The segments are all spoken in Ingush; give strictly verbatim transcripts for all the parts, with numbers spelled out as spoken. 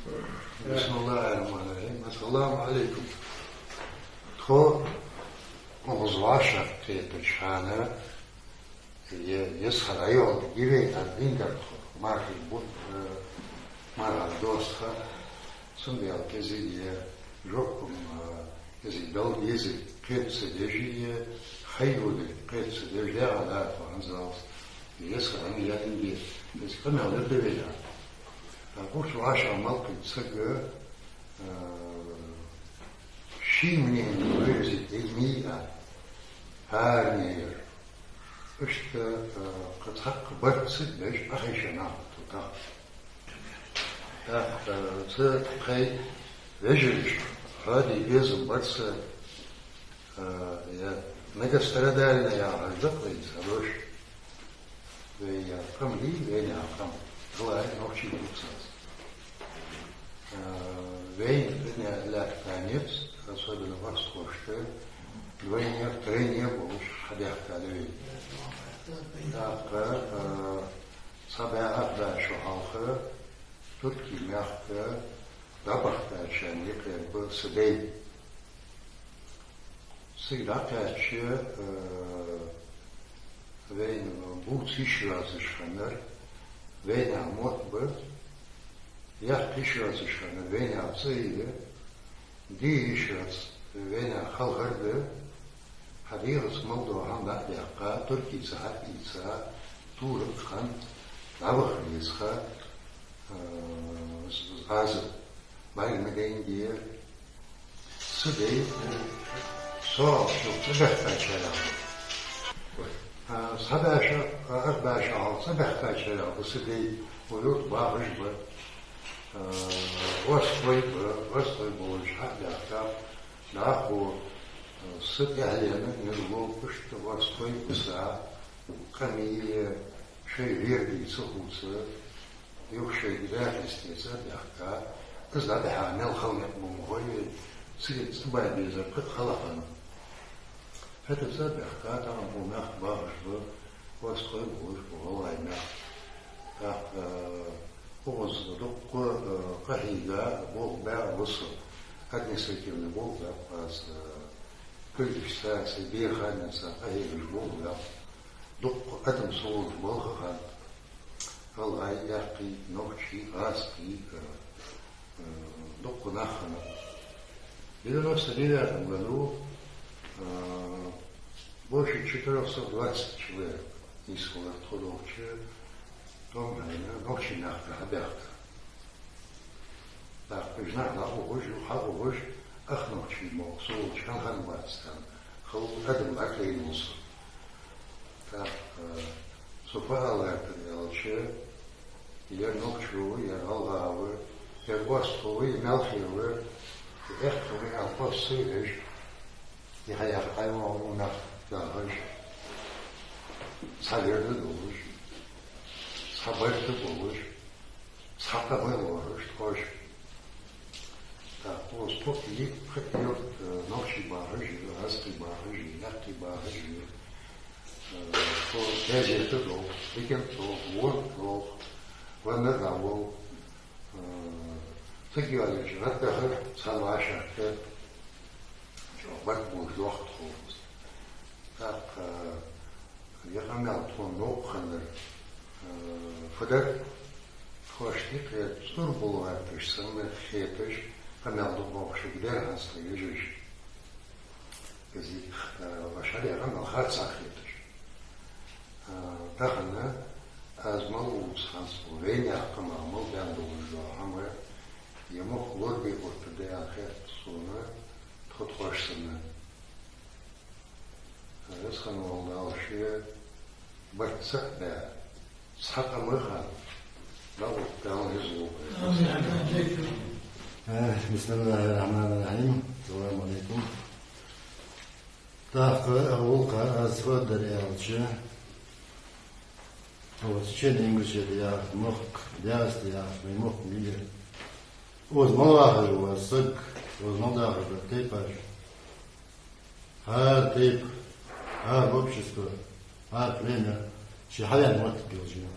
بسم الله الرحمن الرحيم. السلام عليكم. Тхо укхаза вӀашагӀкхетача хана, е, Ясхар район йиве ар дин дар тхо. Мархий бу-, э, мархий достха, цундела кӀезига е жоп, э, кӀезига дала деза кхетаца дежи е, хайюда кхетаца дежи дегӀа да тхо хӀанзалца. Ясхар хӀана яьннад, из къамаьл дергда вай. ТӀаккха укхаза вӀашагӀ мел кхийтта саг, э, ший мнени выразить де мега, хӀаране яр. Иштта, э, кхы цхьаккха барт ца беш, Ӏохайша нах тӀаккха. ТӀаккха, э, цу тхай вежарий хьаде безам бар са, э, е многострадальная яхаш да-кх вай из хьадош. Вай къам дий, вайнаьха къам. Халай нохчий бувцаш. А, вайна къинош лаьттанец, особенно орстхошта, двойне, тройне болаш хьабаьхкад вай. ТӀаккха, а, цхьа бӀаь-ах бӀаь шу хьалха Туркий мехка дӀабахкачарна юкъера ба са дай. Цига дӀакхаьчача, э, вайна бувца йиш йоацаш хиннар, вайнаьха мотт ба, яккха йиш йоацаш хиннар, вайнаьха цӀи я, де йиш йоаца, вайнаьха хьалхара да, хьа дегӀаца мел дола хӀама дӀа а даьккха, туркийца хьа а ийца, турагӀа хинна, дӀаваха веза ха, э, Ӏазап бӀарга ма дайнадий. Са дай, со цӀабаьхкачарех ба. А, цхьа бӀаь шу, а, ах бӀаь шу хьалха цӀабаьхкачарех ба са дай, укх юрта бахаш ба. А, орстхой ба, орстхой болаш хьа а баьхкаб, дӀахо, а, са тӀехьленна, низ лов, иштта орстхой бисса, къамий шоай вердий ца хувца, юха шоай дегӀа хьестеца а баьхка, из дӀабихьа мел хала никъ ба ма хой, цига цӀабаь безар кхы а хала хиннад. ХӀаьта цӀа а баьхка, тахан укх мехка бахаш ба, орстхой болаш ба, гӀалгӀай мехка. ТӀаккха, э, укхаза дуккха, э, къахьийга болх баь ва со, административни болх баь ва аз, э, кулгашца, сай бера ханнеца къахьегаш болх баь. Дуккха адам со волча балха хиннад. ГӀалгӀай, яхкий, нохчий, гӀазкхий, э, э, дуккха нах хиннаб. В девяносто девятом году, э, больше четырёхсот двадцать человек нийсхилар тхо долча, тӀом хьайна, нохчий мехка хьабаьхка. ТӀаккха уж нах дӀаухаш, хьаухаш, ах нохчий мо со волча хьалха хиннабац аьнна, хала адам лакхайнал со. ТӀаккха, э, со фу ала гӀертар аьлча, ер нохчо ва, ер гӀалгӀа ва, ер орстхо ва, ер маьлхе ва, ер эккхал ва аьнна, къоастаеш, е хьаяха хьайвоагӀа нах яхаш, цхьа верда долаш, цхьа барта болаш, цхьа къамаьл лоархӀаш тхоаш. ТӀаккха укхаза пхи-йиъ, пхи-йиъ, э, нохчий бахаш я, гӀазкхий бахаш я, яхкий бахаш я, э, тхо газета долх, дикан долх, вон долх, ванна дӀаволх, э, цига йоалаеш гӀаддахар цхьан вӀашагӀкхетар, чӀоагӀа барт болаш доахк тхо укхаза. ТӀаккха, э, Ер къамаьл тхона новкъа хиннар, э, фу дар, тхоашта юкъера цӀур болхаьрташ санна хеташ, къамаьл дукха бохаш дер хӀанз тха вежарий. Из, э, вай шаьра къамаьл харцахьа хеташ. Э, тахан аз мел увц хӀанз вайнаьха къамаьл мел бен долаш дола хӀама, е мохк лорабе оттаргда аьнна хет сона, тхо тхоаш санна. Веза хинна вола Дала ший барт цаӀ баь, цхьа къам хинна, Дала, Дала низ лулба. Э, بسم الله الرحمن الرحيم. السلام عليكم. ТӀаккха, э, гӀулакха аз фу дар аьлча, вот, Чечено-Ингушетия яхаш мохк, Дагестан яхаш вай мохк мел я. Укхаза мел вахаш вола саг, укхаза мел дахаш дола тайпаш, хӀара тайпа, хӀара общество, хӀара племя ший хьавена моттиг йолаш я.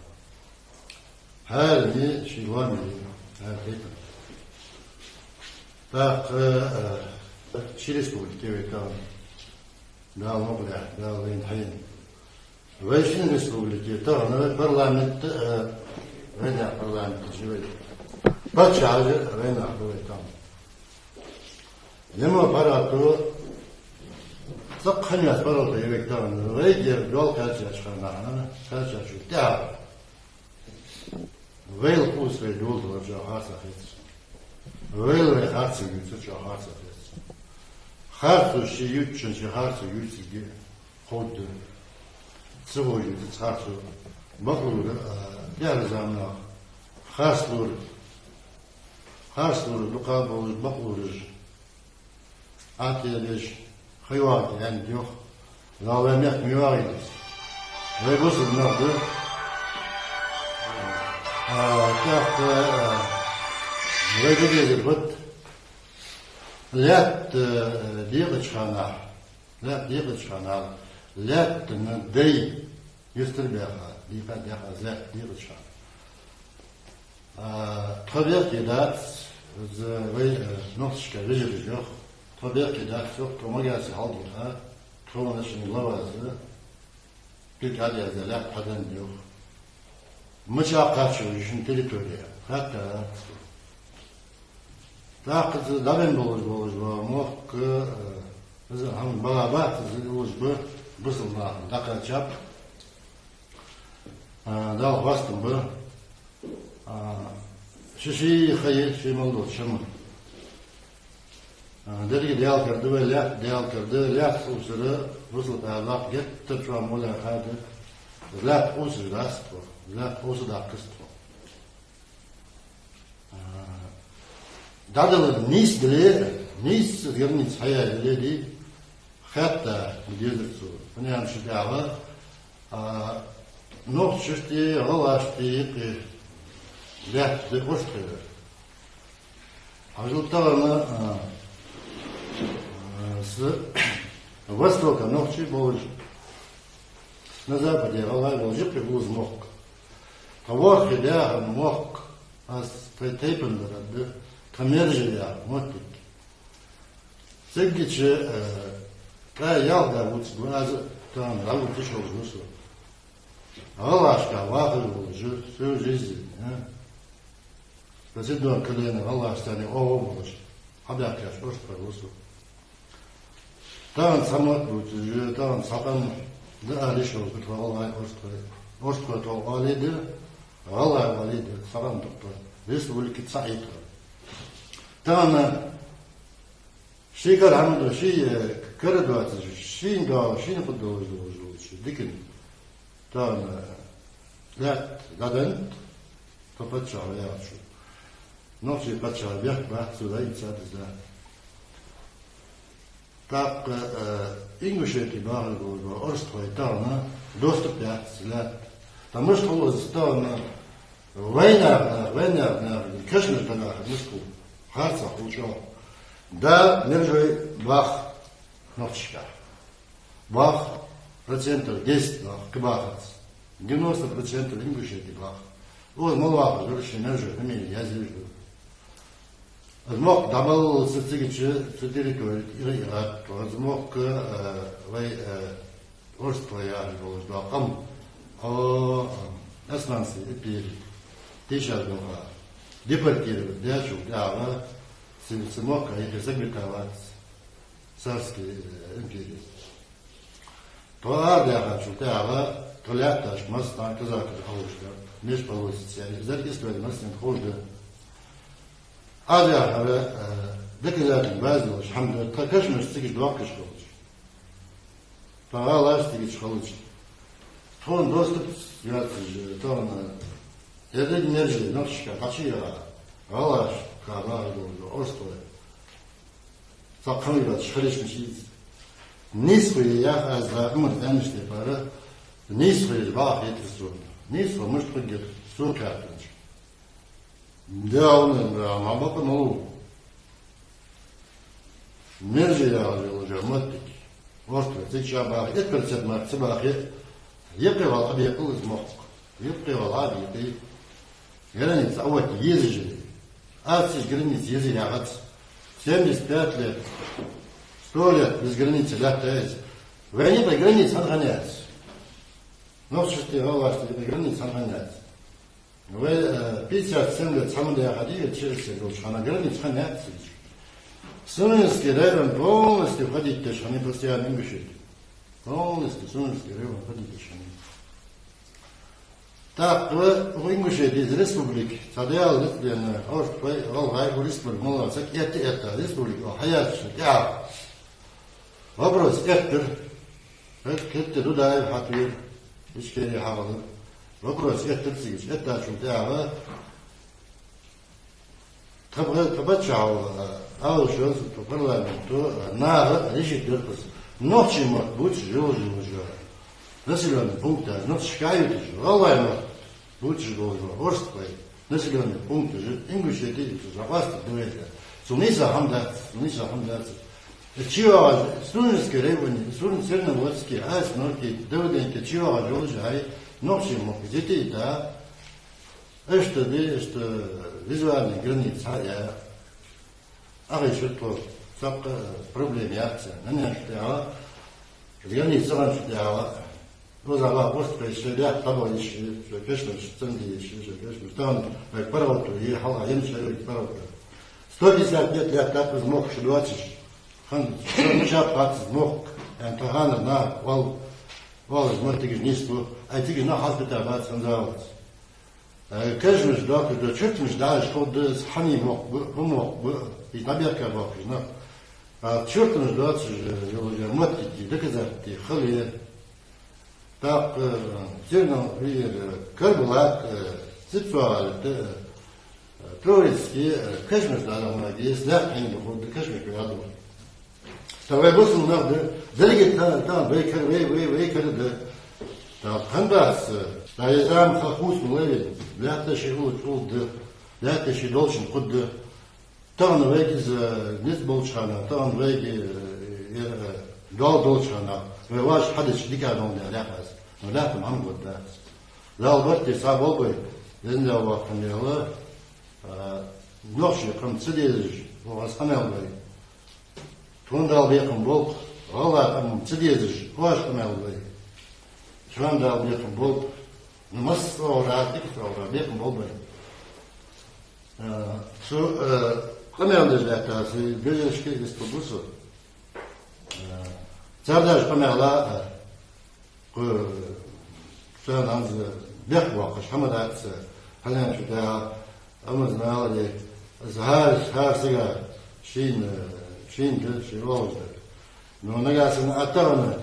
ХӀаране ший лоам я, хӀара тайпан. ТӀаккха, э, ши республика вай тахан. Дала мукъалехь, Дала вайна хьийна. Вай шин республика тахан вай парламент, э, вайнах парламент ши вай. Паччахь а вайнах ба вай тахан. Нима паргӀато, цӀаккха хиннаяц паргӀато я вайга тахан. Вайгара доал кхаьчача хана, кхаьчачул тӀехьагӀа. Вайл къувса вай доладалар чӀоагӀа харцахьа хет сона. Вайл вай харцо ювцар чӀоагӀа харцахьа хет сона. Харцо ше ювцачунна ше харцо ювцаргья ховргда. Ца ховш ювцац харцо. Бакълувр, а, тӀехьара заманахь харцлувр, харцлувр дукха болаш, бакълувраш Ӏатех деш, хьайоагӀа аьнна йоах. Дала вай мехка ма йоагӀийла из. Вай бусалба нах да. А, тӀаккха, а, вай де дезар фуд? Лаьтта, а, декъача хана, лаьтта декъача хана, лаьттан дай юстара баьха, дийкъа а даьха из лаьтта декъача хана. А, тхо бехке дац, из вай, э, нохчашка вежарий йоах. Тхо бехке дац, йоах, тхо Магасе хьалдийха, тхона шийна лаваза, пик Ӏадеза лаьтта хьаденна, йоах. Мича кхаччалва шун территори, хаттар дац. ТӀаккха из дӀабенна болаш, болаш ба мохк, э, из хӀама бала бац, из уллаш ба, бусалба нахана дӀакхаьчаб. А, Дала хоастам ба. А, ши-ши ха я, ший мел дола шама. А, деррига Даьла кара да вай, лаьтта Даьла кара да, лаьтта къувсар бусалба лакха геттара чӀоагӀа моллагӀа ха да. Лаьтта къувсаш дац тхо, лаьтта къувса даккхац тхо. А, дӀадалар нийса дале, нийса граница хьаяь яле а, хаьтта ма дезар цо. ХӀана аьлча шун тӀехьа, а, нохчашта, гӀалгӀашта юкъе лаьтта да Орстхой. Хьажал тахан, а, а, с востока нохчий болаш, на западе гӀалгӀай болаш, юкъе ба из мохк. Тха ворхӀе даьха мохк, аз тхоай тайпан дар да, тха Мержой яха моттиг. Цигача, э, ткъаь ялх да вувцаргва аз, тахан дӀавувцаш волаш ва со. ГӀалгӀашка вахаш волаш ва, всю жизнь, а? По седьмой колено гӀалгӀашца оаха волаш, хьабаьхкача орстхой ва со. Тахан цхьа мотт дувцаш, тахан цхьа къам да ала йиш йолаш да тхо, гӀалгӀай, орстхой. Орстхой тхо оале а да, гӀалгӀай оале а да, цхьа къам да тхо. Республика цаӀ я тха. Тахан ший кара хӀама да, ший, э, кара доацаш, шийна доагӀа, шийна хургдолаш долаш долча дикан. Тахан, э, лаьтта дӀаденнад тха паччахьо яхачо. Нохчий паччахьа бехк бац цо дӀаийцад из да. ТӀаккха, э, Ингушети бахаш болаш бола орстхой тахан доступ яц лаьтта. ТӀаккха мишта хул из тахан, вайнаьха нах, вайнаьха нах, кашамаш дӀадаха мишта хул, харцахьа хул чӀоагӀа. Да, Мержой бах нохчашка. Бах процентов десять бах, кхы бахац. Девяносто процентов Ингушети бах. Укхаза мел вахаш вар ший Мержой фамили язъеш ва. Из мохк дӀабаллалца цигача цу территори тӀа ира-ира гӀад тхо. Из мохк, э, вай, э, орстхой яхаш болаш дола къам, о, Османский импери, тийшар доха, депортировать даьчул тӀехьагӀа цу, цу мохка юкъе саг витавац царский, э, импери. Тхо арадаьхачул тӀехьагӀа тха лаьтташка массанахьа казакаш хьалуш дар, межполосица, из истори массанена ховш да. Аз яхар, э, доказательная база йолаш хӀама да, тха кашамаш цигача доаккхаш хилча, тха гӀалгӀаш цигача хилча, тхона доступ йоацаш, тхона, э, еррига Мержой нохчашка дӀачуяха, гӀалгӀашка бахаш бола орстхой. Цхьа кхам йоацаш хилча мича из. Нийсхо я яха аз, Ӏумара аьннача тайпара, нийсхо я из баха хетар сона. Нийсхо мишта хургья, сона хаьттача. Даьла, ма бакъ ма лу. Мержой яхаш йола моттиг орстхой цига чубаха, итт процент мара ца бахе, юкъе вала Ӏобекъал из мохк. Юкъе вала Ӏобекъе. Граница Ӏооттае езаш я. Аз цига граница еза яхац. Семьдесят пять лет, сто лет без границы лаьтта из. Вайна тӀа граница хӀана хиннаяц? Нохчашта, гӀалгӀашта тӀа граница хӀана хиннаяц? Вай, э, пятьдесят семь лет цхьа ма дий яхаш, дийгӀа чирасер долча хана граница хиннаяц из. Сунженский район полностью входить деш хиннай постоянно Ингушетия. Полностью Сунженский район входить деш хиннай. ТӀаккха укх Ингушетия из республика, цхьа Даьла ницкъ денна, орстхой, гӀалгӀай, укх республика мел саг этта, этта, республика хьаяьчул тӀехьагӀа вопрос эттар. Хетте Дудаев хьатӀавера, Ичкери хьахилар. Вопрос эттар цига, эттачул тӀехьагӀа тха ба-, тха паччахьо, а, алушоз, тха парламенто, а, наха решить дир из. Нохчий мотт бувцаш йолаш, йолаш населённый пункташ, нохчашка юташ, гӀалгӀай мотт бувцаш болаш орстхой населённый пункташ Ингушетия из хьакъоастаргда вай аьнна. Цул нийса хӀама дац, цул нийса хӀама дац. Чувагаш, Сунженский районе, Сун-, Серноводский, Ас-Норки, Давыденки, чувагаш йолаш хьай нохчий мотт зитий да. Иштта бе, иштта визуальный граница хьаяь. Ахи шутто, цхьаккха проблема яц. Нанеш тӀехьа граница гӀанчу тӀехьа. Оза ва орстхой шоай лаьтта дӀабала йиш я, шоай кашамаш цӀенде йиш я, шоай кашамаш. Тахан вай паргӀато я, хьалха еннача шоай вай паргӀато. Сто пятьдесят лет лаьтта из мохк шу доацаш. Ханна шу мичаб бац из мохк, аьнна, тха ханара наха оал, оалаш моттигаш нийслу, ай цига нах хьалбита бац, хӀанзалца. Э, кашамаш доаккхаш да, чуртамаш дӀаала ховргда из, хьан мохк ба, фу мохк ба, из дӀабехка боахкаш нах. А чуртамаш доацаш, э, йолаш моттигаш, доказательства хила. ТӀаккха, э, Серноводский, э, Карабулак, э, Ципцовали, э, Троицкий, э, кашамаш дӀаала мара, из лаьтта хьайна да ховргда, кашамаш ба яду. Та вай бусалба нах да, деррига та, та вай кара, вай, вай, вай кара да. Та хӀана дац, та из зама ха хувцамал вай, лаьтта ший уллув, уллув да, лаьтта ший долчунна хургда. Тахан вайга из низ болча хана, тахан вайга, э, э, доал долча хана, вай вӀаши хьадича дика долга лаьхьа аз. Но лаьтта-м хӀама гургдац. Дала барт дийя цхьа болба вай, из Даьла воккха мел, а, нохчий къам ца дезаш, оаха къамаьл бой. Тхона Дала бекхам болба, гӀалгӀай къам ца дезаш, оаха къамаьл бой. Шоана Дала бекхам болба, ну, масса оагӀорахьа, дика оагӀорахьа, бекхам болба вай. Э, цу, э, къамаьл деш лаьттача, са вежарашка из тхо бусу. Э, цар деш къамаьла, э, Кхы, царна хӀанз бехк боаккхаш хӀама дац, хьалхарча тӀа, амма из ма аллара, из хӀара, хӀара сага шийна, шийна да, ший оалаш да. Но нагахьа санна а тахан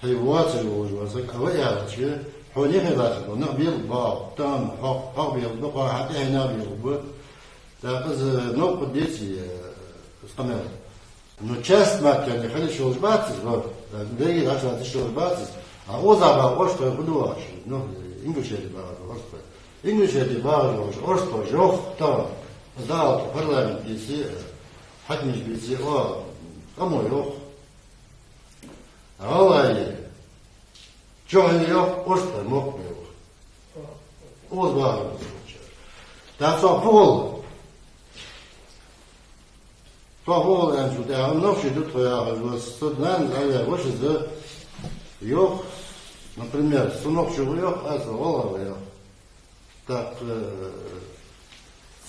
хье воацаш волаш вола саг а ва аьлча, хьона хье лаьцаш бола нах белгал ба, тахан хьох, хьох белгал ба, кхоана хьа тӀехьенах белгал ба. ТӀаккха из новкъа деце, э, из къамаьл. Ну, часть маттаца хила йиш йолаш бац из, ва, деррига дӀа ца йиш йолаш бац из. А оза баха орстхой фу ду оаш? Ну, Ингушетия бахаш бола орстхой. Ингушетия бахаш болча орстхоша йоах тахан, из Дала тха парламент деце, хьакимаш деце, о, къамо йоах. ГӀалгӀай чухье йоах, орстхой мохк ба йоах. Оза бахаш болча. ТӀаккха цох фу хул? Цох фу хул аьнначул тӀехьагӀа, нохчий да тхо яхаш ва, са нанас а вер, вашас а йоах, например, со нохчо ва йоах, аз гӀалгӀа ва йоах. ТӀаккха, э,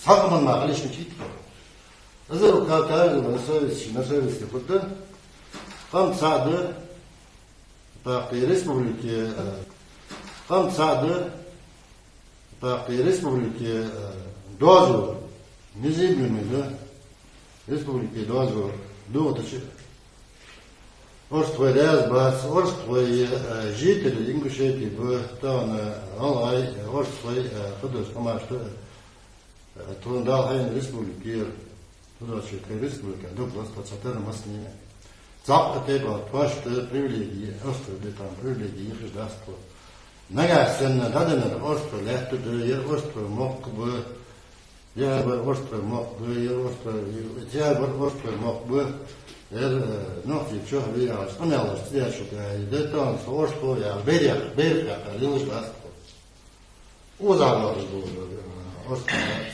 цхьа къаман мара хила йиш мичай тхо. Из а ка-, каждого на совести, на совести хургда. Къам цаӀ да, тӀаккха республике, э, къам цаӀ да, тӀаккха республике, э, доазув незыблемый да, республике доазув дохийтача. Орстхой раьза бац, орстхой, э, жители Ингушетии ба, тахан, э, гӀалгӀай, э, орстхой, э, фу дош къамашта, э, тхона Дала хьайна республика яр. Фу дош, тха республика дог лац тхо цхьатарра массане. Цхьаккха тайпара тхоашта привилеги, орстхой бе тахан привилеги йихиш дац тхо. Нагахьа санна дӀаденнар орстхой лаьтта да, ер орстхой мохк ба, ер бар орстхой мохк ба, ер орстхой, ер бар орстхой мохк ба, ер, э, нохчий чухь ба яхаш, къамаьлаш ца деш, да, да, тахан со орстхо яхаш, берех, берех яхаш лелаш дац тхо. Оза бахаш бола, э, орстхой дац.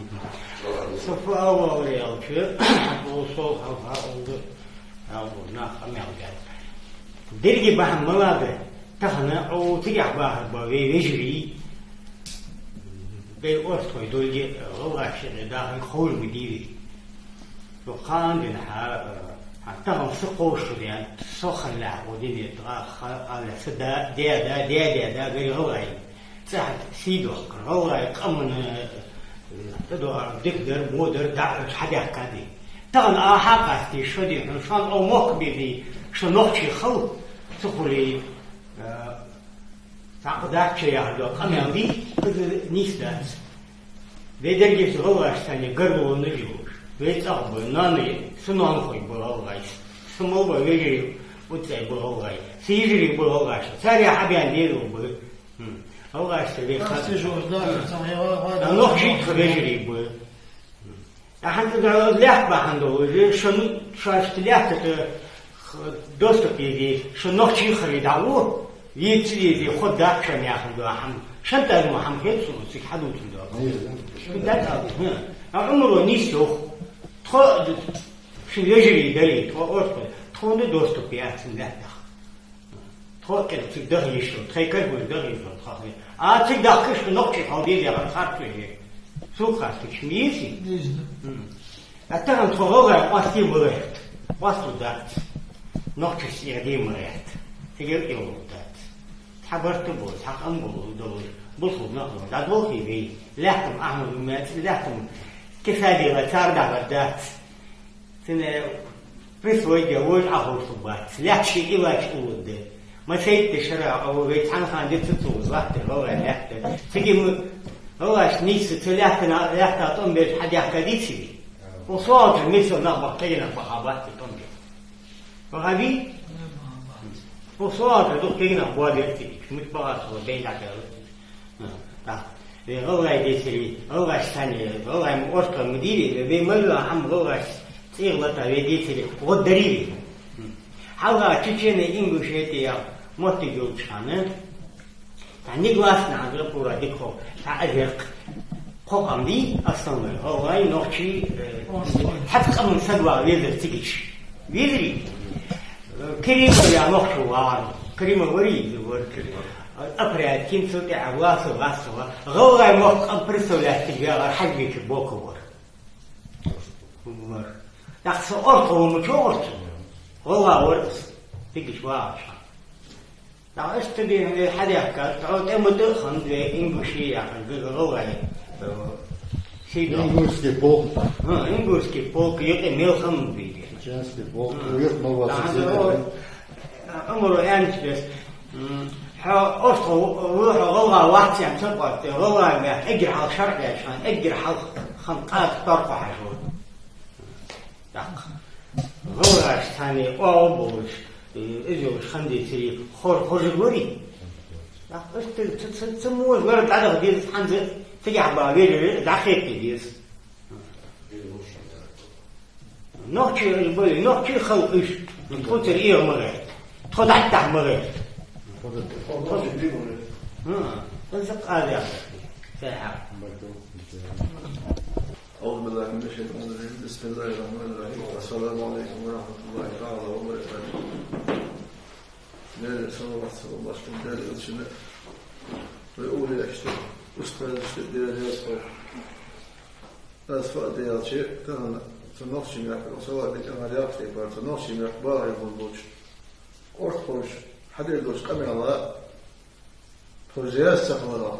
Со фу оал аьлча, хьа со хьалха оалда, хьалха нах къамаьл даьд. Деррига бахьан малагӀа да, тахан Ӏо цигахь бахар ба вай вежарий, вай орстхой долга, гӀалгӀашта дахар ховш ма дий вай. Цу кхаьндина хьа, хьа тахан са кхоачаш хургья, со хьалха гӀо дина тӀа, хьа, хьалха са да, даь да, даь даь да, вай гӀалгӀай. ЦӀаьхьа сий дохкар, гӀалгӀай къаман, э, тӀадоагӀар дика дар, во дар, дӀахьош хьадаьккха дий. Тахан а хьакъасте шо дий хьона, шоана Ӏо мохк бий, шо нохчий хила, ца хулий, э, цхьаккха дац яхар да, къамаьл дий, из нийса дац. Вай дерригаш гӀалгӀашца гаргалонаш я уж. Вай цӀагӀа ба, нана я, са ноанахой ба гӀалгӀай, са мел ба вежарий, уццай ба гӀалгӀай, са йижарий ба гӀалгӀашта. Царех хьабаьнна лелаш ба. Хм. ГӀалгӀашца вай хатта. Нохчий тха вежарий ба. Ахьан тӀа лаьтта бахьан долаш, шоана шоашта лаьттара доступ еза, шо нохчий хилар дӀагӀо, веза ца веза, хӀама дац шоана яхар да хӀама. Шоана тӀа мо хӀама хет сона цига хьадувцар да. Шо дац аьлча, хм. А Ӏумара нийса йоах. Тхо шун вежарий дале, тхо орстхой, тхона доступ яц цун лаьттах. Тхо кӀел цига даха йиш йолаш, тхай карагӀолла даха йиш йолаш, тхо хье. А цига дахкаш, нохчий хила деза яхар харц вай. Цул харц тикш ма йий из. Деза. Хм. А тахан тхо гӀалгӀай къоастаде ма гӀерта. Къоастаду дац. Нохчашца эхь де ма гӀерта. Цига а кӀеллу дац. Цхьа барт бола, цхьа къам бола, долаш, бусалба нах бола. ДӀадолхе вай. Лаьттан Ахьмад ма яц, лаьттан кесаделла цар дагӀар дац. Цунна присвоить де вож Ӏаховшалургбац. Лаьтта ший Ӏилач уллув да. Масейтта шера а вай цхьан хана де ца цул латта гӀалгӀай лаьтта. Цига ма гӀалгӀашта нийса ца лаьттана, лаьтта тӀом беш хьадаьккха деций? Укх соалча миссел нах баха кегий нах баха бац тӀом беш. Баха бий? Укх соалча дукха кегий нах боадер цига. Мут баха со бейна тӀа. ТӀаккха вай гӀалгӀай децаре, гӀалгӀашца санна, гӀалгӀай ма орстхой ма дий вай, вай мел йола хӀама гӀалгӀашца цӀагӀа лата вай децаре, гӀаддарий вай. Хьалха Чеченеи Ингушетиеи яха моттиг йолча хана, цхьа негласно хьалха пура дика хов, цхьа озерк, кхо къам дий, основной, гӀалгӀай, нохчий, э, хӀаьта къаман саг вала везар цига чу. Везарий? Керимов яха нохчо вагӀар. Керимов варий, из вар. Опрядкин, цул тӀехьа Власов, Власов. ГӀалгӀай мохк къам представлять ца вагӀар Хьажбеков Боков вар. Вар. ТӀаккха со орстхо ва ма чӀоагӀа орстхо. ГӀалгӀа вар из. Цига чу вагӀаш. ТӀаккха иштта дийна вай хьадаьхкад, тӀаккха тӀема тӀа а хиннад вай ингуши яхаш, гӀалгӀай, э, ший дола. Ингушский полк. ХӀа, ингушский полк, юкъе мел хиннад вай. Чеченский полк, хӀа, юкъе мел вац. ТӀаккха хӀанз Ӏумара аьннача беса, м, хьо орстхо ва, хьо гӀалгӀа вац аьнна ца къоастаде, гӀалгӀай мехка эггара хьалха шарӀ даьча хана, эггара хьалха хинна къаьстта тӀоархо хьажа. ТӀаккха гӀалгӀашца цхьана оагӀув болаш, э, из йолаш хиннадецаре хор хожаргварий? ТӀаккха иштта ца, ца, ца, ца мо вар дӀадаха деза, хӀанз цигахь ба вежарий дӀахетаде деза. Нохчий уж бале, нохчий хила уж. Тхоцара эгӀа ма гӀерта. Тхо дӀатӀахьа ма гӀерта. ХӀа, из къаьстта яхар. Сай хьа. أعوذ بالله من الشيطان الرجيم. بسم الله الرحمن الرحيم. السلام عليكم ورحمة الله تعالى وبركاته. Даьла салават, салам башка Даьла элчана, вай овлияашта, устазашта, Даьла раьза хилва. Аз фу а даьлча, тахан цу нохчий мехка, салават дика ма даккха тайпара, цу нохчий мехка бахар болча орстхоша хьадеш долча къамаьла тхо жаьз ца хиларах,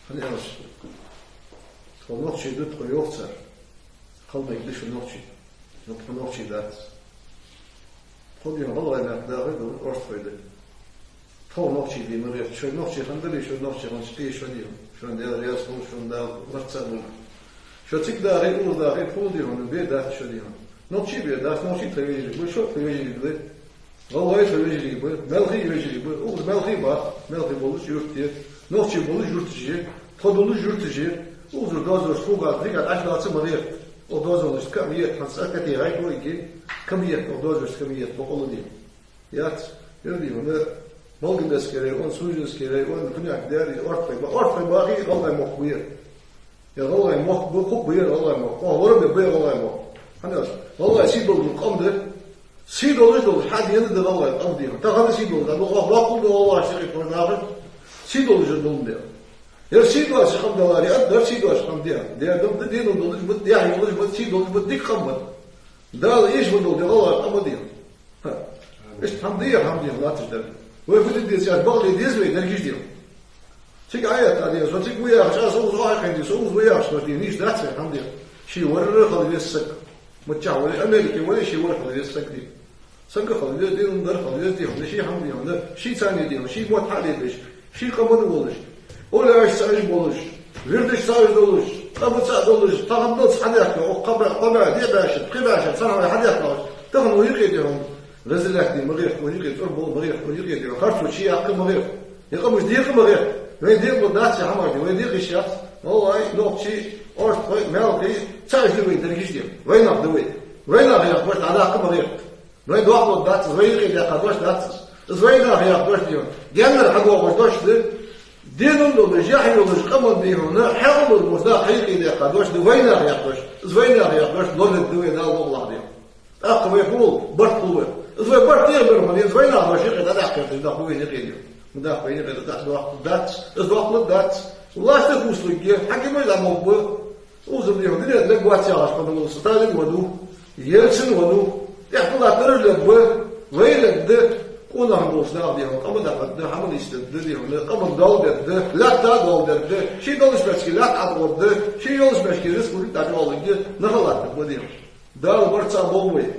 хӀана аьлча, тхо нохчий да, тхо йоах цар. Хила мегаргда шо нохчий. Но тхо нохчий дац. Тхо дийна гӀалгӀай мехка дахар да, орстхой да. Тхо нохчий де ма гӀерта. Шо нохчий хиннадале, шо нохчий хиннача тӀа шо дийна. Шоана Даьла раьза хилва, шоана Дала марца а болба. Шо цига дахе, укхаза дахе, тхона дийна, бе дац шо дийна. Нохчий бе дац, нохчий тха вежарий ба, шо тха вежарий ба. ГӀалгӀай тха вежарий ба, маьлхий вежарий ба, укхаза маьлхий ба, маьлхий болаш юрт я, нохчий болаш юрташ я, тхо долаш юрташ я, укхазара доазараш тхогара, дика Ӏаш дац ма гӀерта. Укх дозалашта кама етт, хӀанз цӀа категӀайна вайга, кама етт, укх дозалашта кама етт, бокъонца дий. Яц, ер дий хьона, Болгардевский район, Сунженский район, Хунякий даьра, Орстхой ба, Орстхой бахий ГӀалгӀай мохк ба ер. Ер ГӀалгӀай мохк ба, хӀама ба ер ГӀалгӀай мохк. Оаха лорабе ба ер ГӀалгӀай мохк. ХӀана аьлча, ГӀалгӀай сий долаш дола къам да, сий долаш долаш, хьадена да ГӀалгӀай къам дий хьона. Тахан сий долаш да, оаха баккхал да ГӀалгӀай сий хеташ нахаш, сий долаш дола дий хьона. Ер сий доацаш къам даларе, ад дар сий доацаш къам дий хьона. Дер дам да, денал долаш ба, яхь йолаш ба, сий долаш ба, дика къам ба. Дала эшам дола дий ГӀалгӀай къам дий хьона. ХӀа. Иштта хӀама дий, хӀама дий, латташ дар. Вай фу де деза, бакъ де деза вай, дерригаш дий хьона. Цига аят а дий, со цига ва яхаш, аз укхаза ва хьакхийна дий, со укхаза ва яхаш, со дий, нийса дац вай хӀама дий. Ше вар хила веза саг. Миччахьа вале, Америке вале, ше вар хила веза саг дий. Саг хила веза, дин дар хила веза дий хьона, ший хӀама дий хьона, ший царна дий хьона, ший мотт хьалебеш, ший къаман волаш, овлияашца цхьана болаш, вирдашца цхьана долаш, къамаца цхьана долаш, таханлалца хьадаьхка, укх кхаба, кхаба, диъ бӀаь шу, пхи бӀаь шу, цхьан хьадаьхка, тахан ва юкъе дий хьона. Разделять де ма гӀерта, вай юкъе цӀорбала ма гӀерта, вай юкъе дий хьона, харцо чуяьккха ма гӀерта. Ер къамаш декъа ма гӀерта. Вай декъала дац ер хӀамаш дий, вай декъа йиш яц. Валлахӏи, нохчий, орстхой, маьлхий, цхьа уж да вай дерригаш дий хьона. Вайнах да вай. Вайнах яхаш барт дӀадаккха ма гӀерта. Вай доккхал дац из, вай юкъе даьккха дош дац из. Из вайнах яха дош дий хьона. Гаьнара хьадоагӀаш дош да. Денал долаш, яхь йолаш къаман дий хьона, хьаькъал долаш нах хьаюкъе даьккха дош да, вайнах яха дош. Из вайнах яха дош лорадергда вай Дала мукъалахь дий хьона. ТӀаккха вай хул, барт хул вай. Из вай барт дегӀа бар хьона, из вайнах дош юкъе дӀадаккха гӀерташ нах ба вайна юкъе дий хьона. Ма даккха вайна юкъе дӀа-, дӀа-, дац, из доккхал дац. Ласта хӀуслаге, хьакимаш дӀа ма ба. Укхаза дий хьона, дунен тӀа лергвац яхаш хинна волаш, Сталин ва ду, Ельцин ва ду, тӀехьа тӀалаттараш лергба, вай лергда, къонахий болча наха дий хьона, къам дӀахьоргда, хӀама нийсдергда дий хьона, къаман доал дергда, лаьтта доал дергда, ший долаш баьчке лаьтта Ӏатоаргда, ший йолаш баьчке республика дӀачӀоагӀлургья, нах латтаргба дий хьона. Дала барт цхьа боагӀа вай.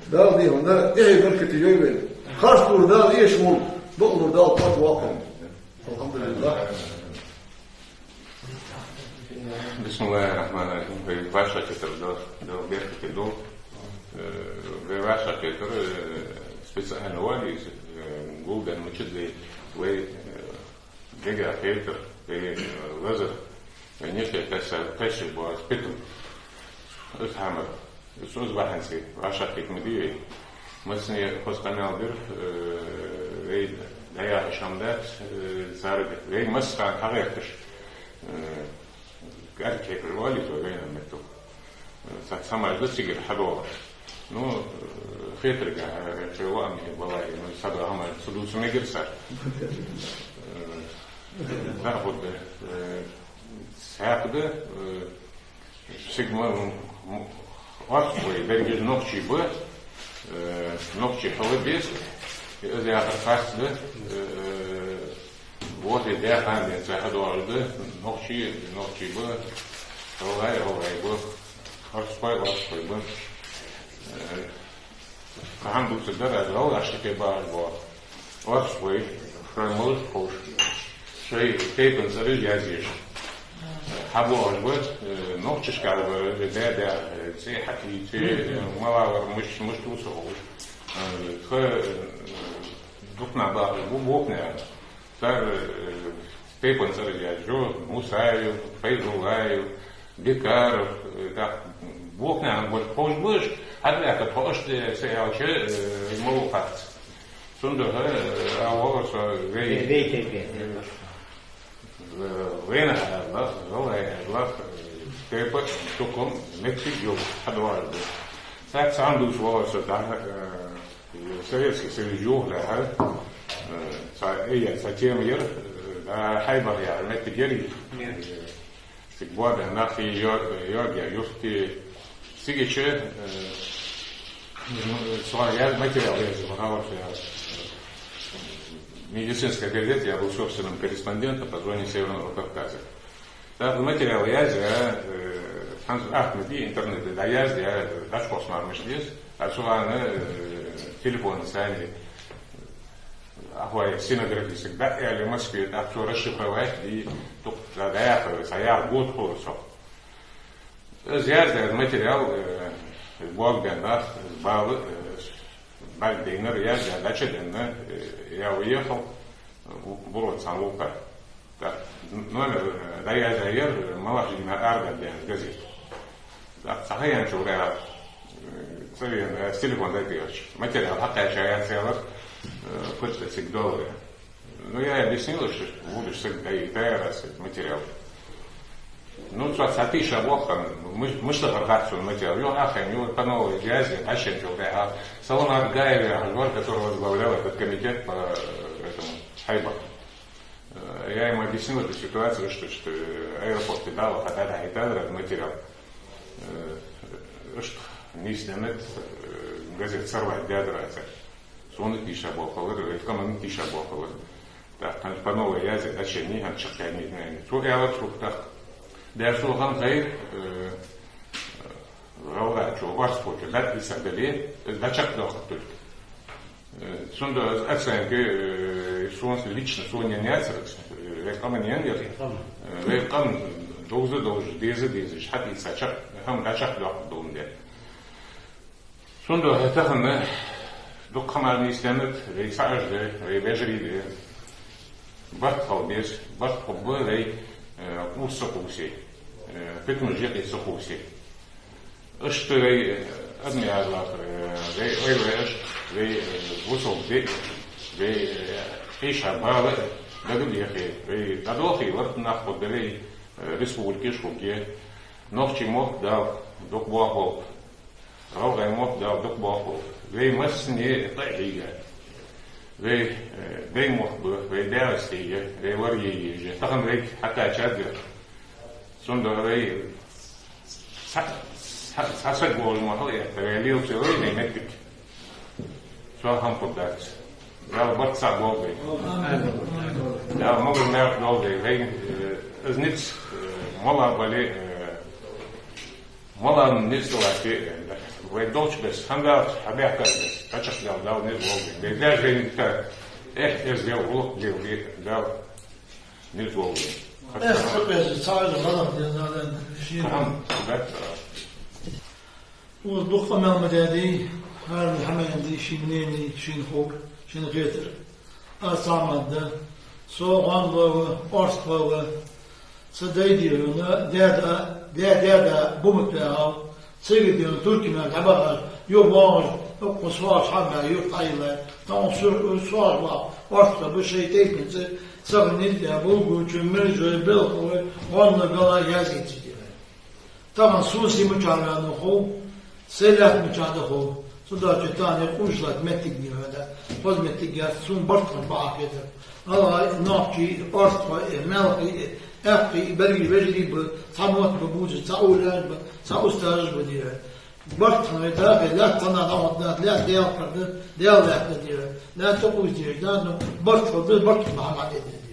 Дала дий хьона, тӀехье беркате йой вайна. Харц лур Дала эшаволва, бакъ лур Дала кхоачавоаккхалва. الحمد لله. بسم الله الرحمن الرحيم. Вай вӀашагӀкхетар Дала, Дала беркате долда. Э, вай вӀашагӀкхетар, э, специально валийса, э, гулбенна мичад вай, вай, э, дега хетар, вай, э, лазар, вай нешта кхайса-, кхайсаш бола питал. Из хӀама. Из укхаза бахьанца вӀашагӀкхетар ма дий вай. Массане хоза къамаьл дир, э, вай дӀаяхаш хӀама дац, э, царга. Вай массахана хьагӀерташ, э, кӀарг хьекхаш валийта вай вайна меттел. Э, цхьацца хӀамаш да цигара хьадоагӀаш. Ну, э, хетарга, э, хьо ваӀаме балай, ну, саба хӀама ца дувца мегар цар. Э, нахуд, э, схьакхда, э, Цига ма, м, м, орстхой берригаш нохчий ба, э, нохчий хила беза, из яхар харц да, э, вот и даьхан бен ца хьадоагӀаш да, нохчий, нохчий ба, гӀалгӀай, гӀалгӀай ба, орстхой, орстхой ба. Э, Кхы хӀама дувцаргдар аз, гӀалгӀашта тӀа багӀаш бола орстхой, шоай малаш ховш, шоай тайпан цӀераш язъеш хьабоагӀаш ба, э, нохчашка ба, э, да, да, э, цӀи хьаийце, э, малав вар, миш-, мишта ва со ховш. Э, тха, э, дукха нах багӀаш ба боккхий наьха. Цар, э, тайпан цӀераш язъеш: Мусаев, Файзуллаев, Бекаров, э, тӀаккха боккхий наьха болх ховш ба уж, хьатӀаваьккха тхо, иштта са аьлча, э, малав харц. Цудухьа, э, а валар со вай, вай тайпа, э, э, вайнах аьлча, гӀалгӀай аьлча, э, тайпа, тукхам меттиг йолаш хьадоагӀаш да. Цхьацца хӀама дувца валар со дӀа, э, Советский Союз йохалехьа, э, цхьа, э, цхьа тема яр, э, да, Хьайбар яхар меттиг яр из. Э, цига боабаь нах, йо-, йоагаь юрт. Цигача, э, ну, э, цхьа яр материал язъяь, хӀама язъяь. Медицинская газета, я был собственным корреспондентом по зоне Северного Кавказа. ТӀаккха материал язъяь, э, хӀанз ахмади интернете дӀаязъяь, дӀачукхосса мара мишта деза. А цу хана, э, телефона цани, ахвай стенографистага дӀа а аьле Москве, тӀаккха цо расшифровать дий, тӀаккха дӀаяхар, цхьа ярха год хулар цох. Из яздаь материал, э, болх баь нах, бала, э, бӀарг дайнар, яздаь, дӀачуденна, э, я уехал, э, бу-, буро цхьан вулкха. ТӀаккха номер, э, дӀаяздаь яр, э, Малашдинаькъан арадаьнна газета. ТӀаккха цхьа ха яьнначул тӀехьагӀа, э, цӀавена, э, телефон дӀадийхача, материал хьакхаьча яц аьлар, э, почта цига доллар. Ну, я объяснил, что будешь саг дай, дай раз этот материал. Ну, цо цхьа тийша боаххан, миш-, мишта хьархац цун материал. Юха хьаьхкина, юха по новой язде, дӀачуенначул тӀехьагӀа, Саламат Гаев яха вар, который возглавлял этот комитет по, э, этому, Хайбаху. Э, я ему объяснил эту ситуацию, что, что, э, аэропорте дӀаваха, дӀадахьийтадар материал. Э, иштта нийсденнад, э, газет сорвать даьдар цар. Сона тийша боаххилар, э, къаманна тийша боаххилар. ТӀаккха по новой язде дӀачуеннай, хӀанз чакхъяьннай. Цо аьлар сога тӀаккха: «Даьра, со хӀанз хайр, э, гӀалгӀачо, орстхочо дӀатӀаийца дале, из дӀачакхдоаккх только». Э, цудухьа из оценка, э, сона лично, сона енна яцар, э, вай къаман енна яр. Э, вай къам довза довзаш, деза дезаш, хьатӀаийца чакх-, хӀама дӀачакхдоаккхаргдоландаь. Цудухьа тахан дукха хӀамаш нийсденнад, вай цхьа Ӏаш да, вай вежарий да. Барт хила беза, барт хургба вай, э, къувса ца къувсе, э, питамаш юкъе ца хувсе. Иштта вай, э, адамий аз латтар, э, вай ойла, вай иштта, вай, э, бусалба диъ, вай, э, Ӏийша бала дага а бехе, вай дӀадолхе лартӀа нах хургда вай, э, республикаш хургья. Нохчий мохк Дала дукха боахалба. ГӀалгӀай мохк Дала дукха боахалба. Вай массане къа а хьийга. Вай, э, дай мохк ба, вай даь-ваьца хьийга, вай лар е еза. Тахан вайга хьакхаьчад ер. Цудухьа вай цхьа, цхьа, цхьа саг волаш ма хила этта, вай лелача вай, вай моттиг. Цох хӀама хургдац. Дала барт цхьа болба вай. Дала могаш-маьрша долда вай. Вай, э, из низ, э, мала бале, э, мала низ латте, э, вай долча беса, хӀама далча, хьабаьхкача беса, дӀачакхдала Дала низ болба вай. Вай даьша вайна дита, эх, эздел, гӀулакх лелабе Дала низ болба вай. Эх, ца беза, цхьа а гӀалгӀа деза, шийна. Кхы хӀама дац, а. Укхаза дукха къамаьл ма даьдий, хӀаране хӀама яьннадий, ший мнени, шийна ховр, шийна хетар. Аз цхьа хӀама да, со гӀондало ва, орстхо ва, са дай дийхьа, даь-да, даь-даь-да бумат ваьгӀав, цига дийхьа Туркий мехка дӀабахаш, юхавоагӀаш, укхаза соагӀаш хьабаьхьа, юрт хьайийллай, тахан сур-, соагӀаш ваха, орстхо ба, шоай тайпанца, цӀагӀа нилла, булгучо, мержой, белхалой, гӀондало, галай язъе ца дийхьа. Тахан сона се мичахьа ваьннав хов, се лаьтта мичахьа да хов. Цудухьа тахан ер къувсаш латта моттиг дийхьа да. Хоза моттиг яц, сона барт хинна бакъахьа хетар. ГӀалгӀай, нохчий, орстхой, маьлхий, аьккхий, берригаш вежарий ба, цхьа мотт ба бувцаш, цхьа уллаш ба, цхьа устазаш ба дийхьа. Барт хинна вай дахе, лаьтта цхьанне дӀахьоргдац, лаьтта Даьла кара да, Даьла лаьтта да дийхьа. Лаьтта къувса дезаш дац, но барт хургда, барт хургба хӀама хьаде деза.